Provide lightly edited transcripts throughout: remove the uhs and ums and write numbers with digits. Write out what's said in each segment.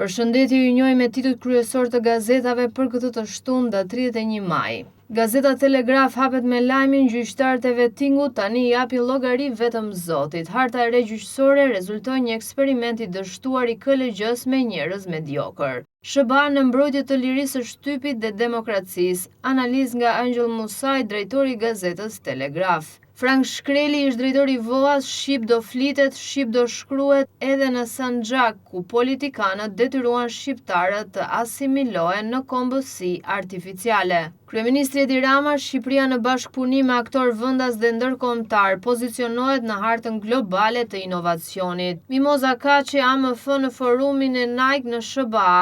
Përshëndetje ju njohim me titujt kryesorë të gazetave për këtë të shtunë datë 31 maj. Gazeta Telegraf hapet me lajmin gjyqtarët e vetingut tani i japin llogari vetëm Zotit. Harta e re gjyqësore rezultoi një eksperiment i dështuar i KLGJ-së me njerëz mediokër. SHBA në mbrojtje të lirisë së shtypit dhe demokracisë. Analizë nga Engjëll Musaj, drejtori i gazetës Telegraf. Frank Shkreli, ish-drejtor i VOA-s, Shqip do flitet, shqip do shkruhet edhe në Sanxhak, ku politikanët detyruan shqiptarët të asimilohen në kombësi artificiale. Kryeministri Edi Rama, Shqipëria në bashkëpunim me aktorë vendas dhe ndërkombëtarë pozicionohet në hartën globale të inovacionit. Mimoza Kaçi, AMF në forumin e Nike në SHBA,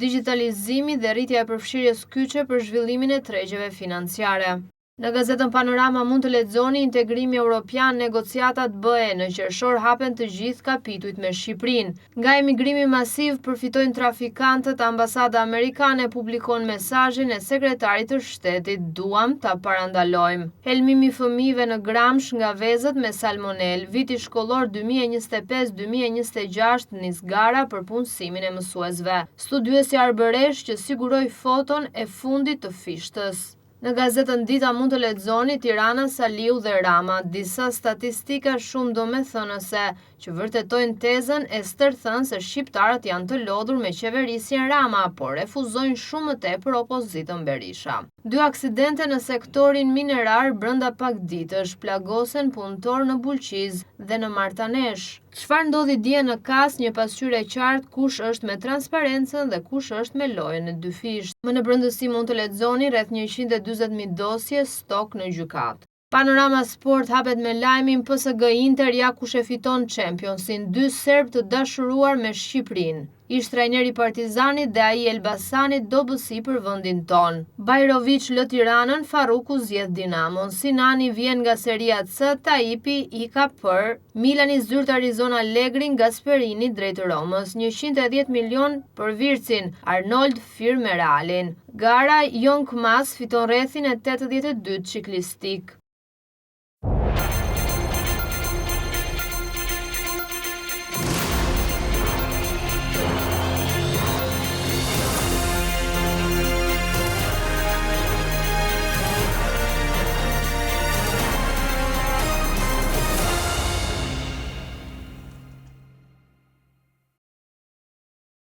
Digjitalizimi dhe rritja e përfshirjes kyçe për zhvillimin e tregjeve financiare. Në gazetën Panorama mund të lexoni Integrimi Europian, negociatat BE, në qershor hapen të gjithë kapitujt me Shqipërinë. Nga emigrimi masiv përfitojnë trafikantët, ambasada amerikane publikon mesazhin e sekretarit të shtetit, duam ta parandalojmë. Helmimi i fëmijëve në Gramsh nga vezët me salmonelë, viti shkollor 2025-2026 nis gara për punësimin e mësuesve. Studiuesi arbëresh që siguroi foton e fundit të Fishtës. Në gazetën Dita mund të lexoni Tirana, Saliu dhe Rama, disa statistika shumë domethënëse që vërtetojnë tezën e stërthënë se shqiptarët janë të lodhur me qeverisjen Rama, por refuzojnë shumë më tepër opozitën Berisha. Dy aksidente në sektorin minerar brenda pak ditësh, plagosen punëtorë në Bulqizë dhe në Martanesh. Çfarë ndodhi dje në KAS, një pasqyrë e qartë kush është me transparencën dhe kush është me lojën e dyfishtë. Më në brendësi mund të lexoni rreth 140.000 dosje stok në gjykatë. Panorama Sport hapet me lajmin PSG Inter ja kush e fiton Championsin, dy serbë të dashuruar me Shqipërinë. Ish-trajneri i Partizanit dhe ai i Elbasanit dobësi për vendin tonë. Bajroviç lë Tiranën, Farruku zgjedh Dinamon. Sinani vjen nga Seria C, Taipi i ka për Milani zyrtarizon Allegrin, Gasperini drejt Romës. 110 milionë për Wirtzin, Arnold firmë me Realin. Gara Jonkmas fiton rrethin e 82 ciklistik.